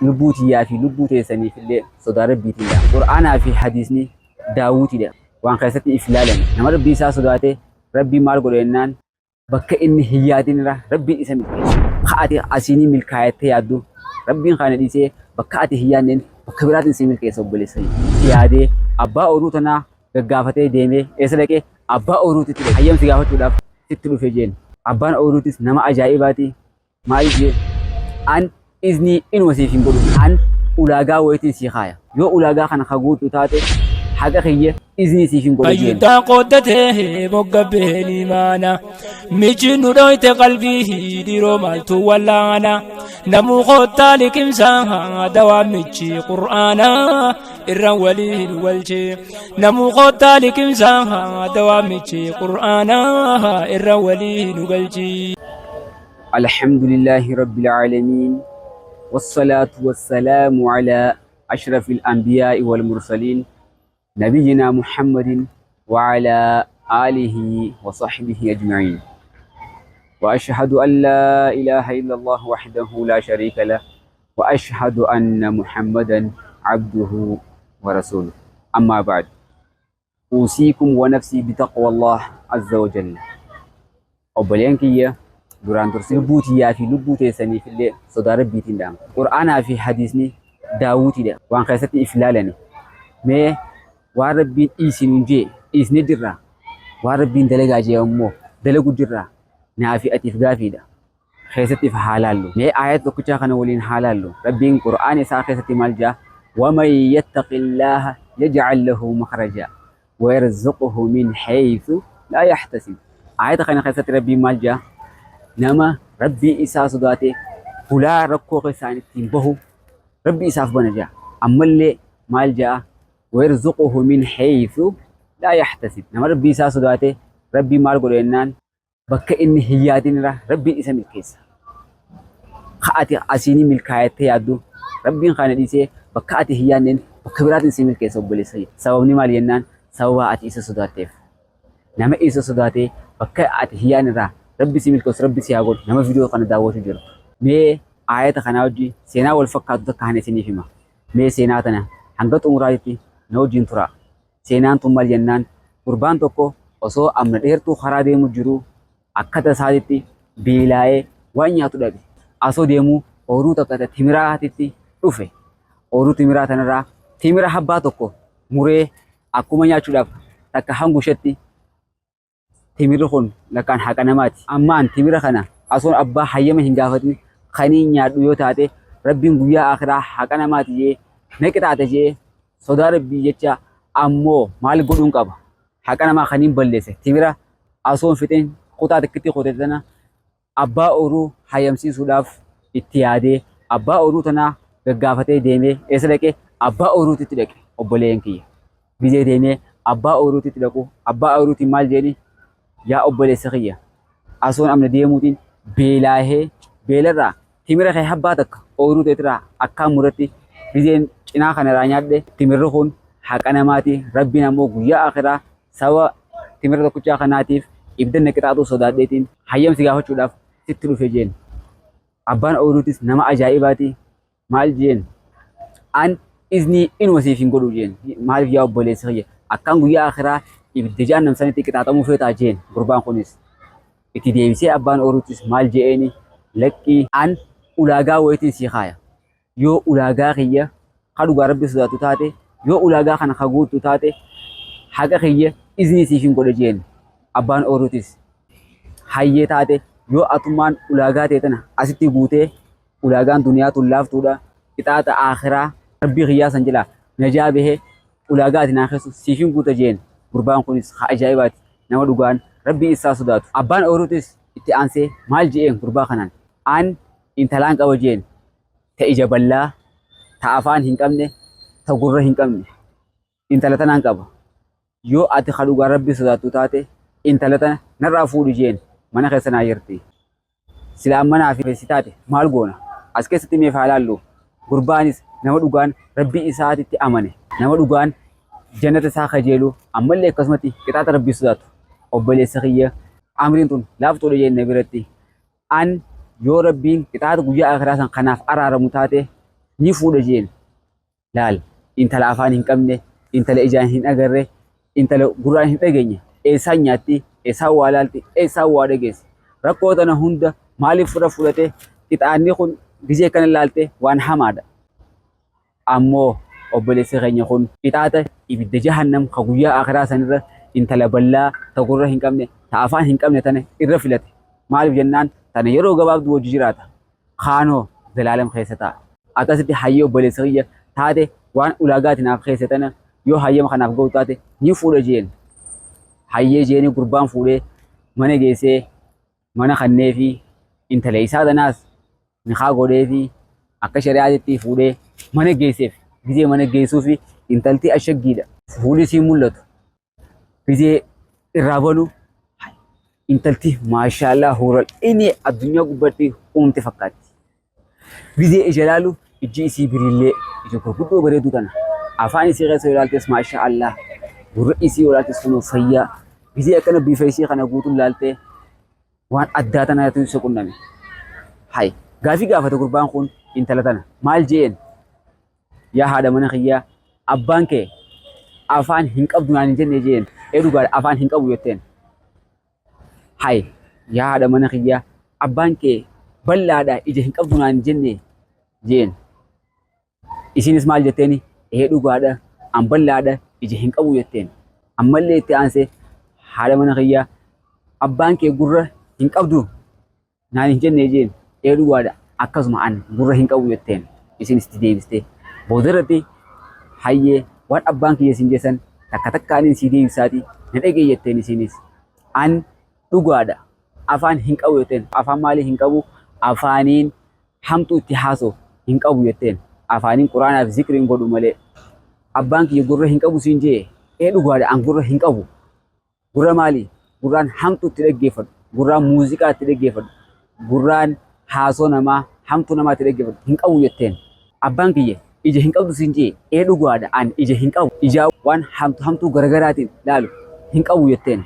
Lubbuu tiyyaa fi lubbuu teessaniif illee sodaa Rabbiitiin dhaama. Qur'aanaa fi hadiisni daawwitiidha. Waan keessatti if ilaalan. Nama Rabbii isaa sodaate Rabbiin maal godha jennaan bakka inni hin yaadin irra Rabbiin isa milkeessa. Ka ati asiinii milkaayattee yaaddu Rabbiin kana dhiisee bakka ati hin yaadneen bakka biraatiin si milkeessa obboleessa. Yaadee abbaa ooruu tanaa gaggaafatee deemee eessa dhaqee? Abbaa ooruutitti dhaqe. Hayyam si gaafachuudhaaf sitti dhufe jeen. Abbaan ooruutis nama ajaa'ibaati. Maaliif jee? An iznii inuma siif hin godhu. An ulaagaa wayitiin sii kaaya. Yoo ulaagaa kana ka guuttu taate haqa kiyya iznii siif hin godhu jeen. Ayyutaa qooddatee mogga beeni maana michi nu dhoyte qalbii dhiiroo maaltu wallaana namuu koottaa liqimsaa dawaa michi qur'aana irraan waliin walchee namuu koottaa liqimsaa dawaa michi qur'aana irraan waliin galchii. الحمد لله رب العالمين والصلاة والسلام على أشرف الأنبياء والمرسلين نبينا محمد وعلى آله وصحبه أجمعين وأشهد أن لا إله إلا الله وحده لا شريك له وأشهد أن محمدا عبده ورسوله أما بعد أوصيكم ونفسي بتقوى الله عز وجل. Obboleen kiyya, duraan dursee lubbuu tiyyaa fi lubbuu teessaniif illee sodaa Rabbiitiin dhaama. Qur'aanaa fi hadiisni daawwitiidha. Waan keessatti if ilaalani. Mee waan Rabbiin dhiisi nuun jee dhiisne jirra. Waan Rabbiin dalagaa jee ammoo dalagu jirra. Naa fi atiif gaafiidha. Keessatti if haa laallu. Mee aayata tokkichaa kana waliin haa laallu. Rabbiin Qur'aana isaa keessatti maal jaa? Waman yattaqillaaha yaj'al lahu makhraja wa yarzuquhu min haythu laa yahtasib. Aayata kana keessatti Rabbiin maal jaa? Nama Rabbii isaa sodaate hulaa rakkoo keessaan ittiin bahu Rabbi isaaf bana jaa. Ammallee maal jaa? Wa yarzuquhu min haythu laa yahtasib. Nama Rabbii isaa sodaate Rabbiin maal godha jennaan bakka inni hin yaadin irra Rabbiin isa milkeessa. Ka ati asiinii milkaayattee yaaddu Rabbiin kana dhiisee bakka ati hin yaadneen bakka biraatiin si milkeessa obboleessa. Sababni maali jennaan sababa ati isa sodaatteef. Nama isa sodaatee bakka ati hin yaadne irraa Rabbi si milkeessu, Rabbi si haa godhu nama viidiyoo kana daawwatu jiru. Mee aayata kanaa wajjin seenaa wal fakkaatu takka kan isiniif hima. Mee seenaa tana hanga xumuraatitti na wajjin turaa. Seenaan tun maal jennaan gurbaan tokko osoo amna dheertuu karaa deemu jiruu akka tasaatitti beelaa'ee waan nyaatu dhabe. Osoo deemuu ooruu takka ta timiraatitti dhufe. Ooruu timiraa tanarraa timira habbaa tokko muree akkuma nyaachuudhaaf takka hangushetti timirri kun lakkaan haqa namaati. Ammaan timira kana asoon abbaa hayyama hin gaafatin kaniin nyaadhu yoo taate Rabbiin guyyaa akhiraa haqa namaati jee na qixaaxa jee sodaa Rabbii jecha ammoo maal godhuun qaba. Haqa namaa kaniin balleesse timira asoon fixin kutaa takkitti kute tana abbaa ooruu hayyamsiisuudhaaf itti yaadee abbaa ooruu tanaa gaggaafatee deemee eessa dhaqe? Abbaa ooruutitti dhaqe obboleeyyan kiyya. Gizee deemee abbaa ooruutitti dhaqu abbaa ooruutiin maal jedhani? Yaa obboleessa kiyya, asoon amna deemuutiin beelaahee beelarraa timira kee habbaa takka ooruu teetirraa akkaan muratti gizeen cinaa kanarraa nyaadhe, timirri kun haqa namaati, Rabbiin ammoo guyyaa akhiraa sababa timira tokkichaa kanaatiif ibidda na qixaaxuu sodaadheetiin hayyam si gaafachuudhaaf sitti dhufe jeen. Abbaan ooyiruutis nama ajaa'ibaati. Maal jeen? An iznii inuma siif hin godhu jeen. Maaliif yaa obboleessa kiyya? Akkaan guyyaa akhiraa ibidda jahannam sanitti qixaaxamuu feetaa jeen gurbaan kunis. Itti deebisee abbaan ooyiruutis maal je'eeni? Lakkii, an ulaagaa wayitiin sii kaaya. Yoo ulaagaa kiyya ka dhugaa Rabbi sodaattu taate, yoo ulaagaa kana ka guuttu taate, haqa kiyya iznii siif hin godha jeen. Abbaan ooruutis hayyee taate, yoo atummaan ulaagaa tee tana asitti guutee, ulaagaan duniyaa tun laaftuudha, qixaaxa aakhiraa Rabbii kiyyaa san jalaa najaa bahee ulaagaa ati naa keessu siif hin guuta jeen. Gurbaan kunis ka ajaa'ibaati, nama dhugaan Rabbii isaa sodaatu. Abbaan ooruutis itti aansee maal je'een gurbaa kanaan? An intalaan qaba jeen, ta ija ballaa, ta afaan hin qabne, ta gurra hin qabne. Intala tanaan qaba. Yoo ati ka dhugaa Rabbi sodaattu taate intala tana narraa fuudhi jeen, mana keessa naa jirti. Silaa manaa fi si taate maal goona? As keessatti meef haa laallu. Gurbaanis nama dhugaan Rabbii isaatitti amane. Nama dhugaan jannata isaa kajeelu, ammallee akkasumatti qixaaxa Rabbii sodaatu. Obboleessa kiyya, amriin tun laaftuudha jeen na biratti. An yoo Rabbiin qixaaxa guyyaa akhiraa san kanaaf araaramu taate Ni fuudha jeen. Laal intala afaan hin qabne, intala ijaan hin agarre, intala gurraan hin dhageenye eessaan nyaatti, eessaan waa laalti, eessaan waa dhageessi. Rakkoo tana hunda maaliif fura fudhate? Qixaanni kun gizee kana laalte waan hamaadha. Ammoo obboleessi keenya kun qixaaxa ibidda jahannam ka guyyaa akhiraa sanirra intala ballaa ta gurra hin qabne, ta afaan hin qabne tana irra filate. Maaliif jennaan tana yeroo gabaabduu wajji jiraata. Kaanoo zalaalam keessa ta'a. Akkasitti hayyee obboleessa kiyya taate waan ulaagaati naaf keessa tana yoo hayyama kanaaf ga'u taate ni fuudha jeen. Hayyee jeeni gurbaan fuudhee mana geessee mana kannee fi intala isaa tanaas nikaa godhee fi akka shari'aatitti fuudhee mana geesseef. Gizee mana geessuu fi intalti ashaggiidha. Fuulli isii mul'atu. Gizee irraa banu intalti maashaallah huural inni addunyaa gubbatti uumte fakkaatti. Gizee ija ilaalu ijji isii biriillee ija gurguddoo bareedu tana. Afaan isii keessa yoo ilaaltes maashaallah gurra isii yoo ilaaltes kunoo fayyaa. Gizee akkana bifa isii kana guutuun ilaaltee waan addaa tanatu isa qunname. Hay gaafii gaafate gurbaan kun intala tana maal je'een? Yaa haadha mana kiyyaa abbaan kee afaan hin qabdu naan hin jenne jeen. Ee dhugaadha afaan hin qabu jetteen. Hay yaa haadha mana kiyyaa abbaan kee bal'aadha ija hin qabdu naan hin jenne jeen. Isinis maal jetteeni? Ee dhugaadha an bal'aadha ija hin qabu jetteen. Ammallee itti aansee haadha mana kiyyaa abbaan kee gurra hin qabdu naan hin jenne jeen. Ee dhugaadha akkasuma an gurra hin qabu jetteen. Isinis itti deebiste. Boodarratti hayyee waan abbaan kiyya siin jeessan takka takkaaniin sii deebisaati na dhagee jetteen isinis. An dhugaadha afaan hin qabu jetteen. Afaan maalii hin qabu? Afaaniin hamtuu itti haasoo hin qabu jetteen. Afaaniin quraanaa fi zikriin godhu malee. Abbaan kiyya gurra hin qabu siin jee. Ee dhugaadha an gurra hin qabu. Gurra maali? Gurraan hamtuu itti dhaggeeffadhu. Gurraan muuziqaa itti dhaggeeffadhu. Gurraan haasoo namaa hamtuu namaa itti dhaggeeffadhu hin qabu jetteen. Abbaan kiyya ija hin qabdu siin jee. Ee dhugaadha an ija hin qabu. Ijaa waan hamtu hamtuu garagaraatiin laalu hin qabu jetteen.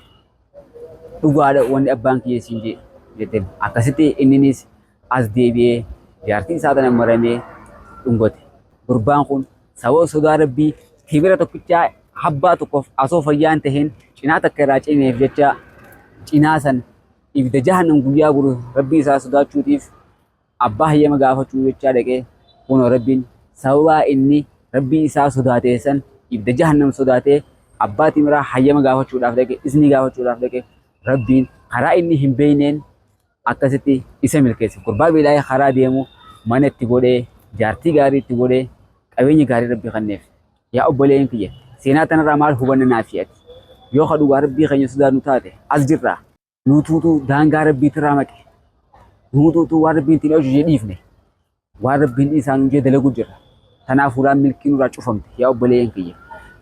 Dhugaadha wanni abbaan kiyya siin jee jetteen. Akkasitti inninis as deebi'ee jaartii isaa tana maramee dhungate. Gurbaan kun sababa sodaa rabbii kibira tokkichaa habbaa tokkoof asoo fayyaan taheen cinaa takka irraa cineef jecha cinaa san ibidda jahannam guyyaa boru rabbii isaa sodaachuutiif abbaa hayyama gaafachuu jechaa dhaqee kunoo rabbiin sababaa inni rabbii isaa sodaatee san ibidda jahannam sodaatee abbaa timiraa hayyama gaafachuudhaaf dhaqe iznii gaafachuudhaaf dhaqe rabbiin karaa inni hin beeyneen akkasitti isa milkeesse. Gurbaa beelaa'ee karaa deemu mana itti godhee jaartii gaarii itti godhee qabeenya gaarii rabbi kenneef. Yaa obboleeyyan kiyya seenaa tanarraa maal hubanna naa fi ati? Yoo ka dhugaa rabbii keenya sodaannu taate as jirraa. Nutuutu daangaa rabbiitirraa maqe. Nutuutu waan rabbiin ittiin hojjete dhiifne. Waan rabbiin dhiisaa nuun jee dalagu jirra. Tanaaf hulaan milkii nurraa cufamte yaa obboleeyyan kiyya.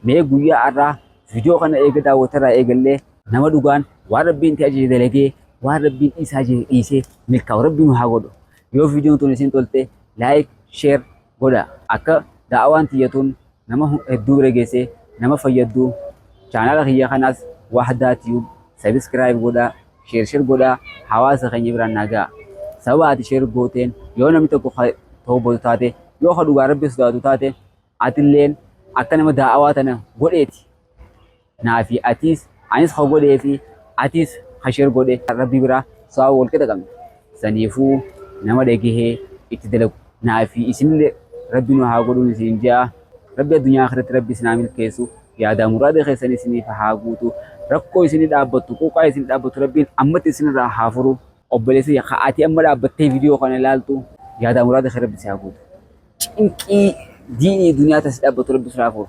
Mee guyyaa har'aa viidiyoo kana eega daawwatarraa eegallee nama dhugaan waan rabbiin itti ajaje dalagee waan rabbiin dhiisaa jee dhiisee milkaa'u rabbi nu haa godhu. Yoo viidiyoon tun isin tolte like, share godha. Akka da'awaan tiyya tun nama hedduu bira geessee nama fayyaddu chaanaala kiyya kanaas Wahdaa Tube subscribe godhaa, share share godhaa hawaasa keenya biraan naa ga'a. Sababa ati share gooteen yoo namni tokko ka tawbatu taate yoo ka dhugaa rabbi sodaatu taate atilleen akka nama da'awaa tana godheeti. Naa fi atiis anis ka godhee fi atiis ka share godhe rabbi biraa sawaaba wal qixa qabna. Saniifuu nama dhagahee itti dalagu naa fi isinillee rabbi nu haa godhuun isin ja'a. Rabbi addunyaa akhiratti rabbi isin haa milkeessu. Yaadaa muraada keessan isiniif haa guutu. Rakkoo isinii dhaabbattu, quuqaa isin dhaabbattu rabbiin ammatti isinirraa haa furu. Obboleessi ka ati amma dhaabbattee viidiyoo kana ilaaltu yaadaa muraada kee rabbi si haa guutu. Cinqii diinii duniyaa tasi dhaabbatu rabbi sirraa furu.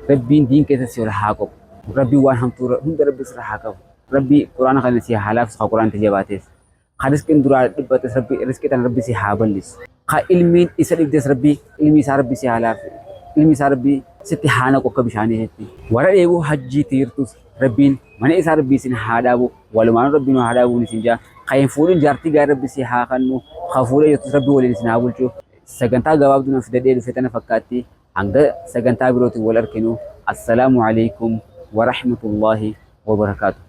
Rabbiin diin keessa si ol haa qabu. Rabbiin waan hamtuu hunda rabbi sirraa haa qabu. Rabbi quraana kana si haa laaffisu ka quraana itti jabaates. Ka risqiin duraa dhibbates rabbi risqii tana rabbi si haa bal'isu. Ka ilmiin isa dhibdes rabbi ilmi isaa rabbi si haa laaffisu. Ilmi isaa rabbi sitti haa naqu akka bishaaniitti. Warra dheebuu hajjii tiirtus rabbiin mana isaa rabbi isin haa dhaabu. Walumaanuu rabbi nu haa dhaabuun isin jaa. Ka hin fuudhin jaartii gaarii rabbi si haa kennu. Ka fuudhee jirtus rabbi waliin isin haa bulchu. Sagantaa gabaabduu nan fidadhee dhufe tana fakkaatti. Hanga sagantaa birootiin wal arginu. Assalaamu alaikum wa rahmatullahi wa barakaatu.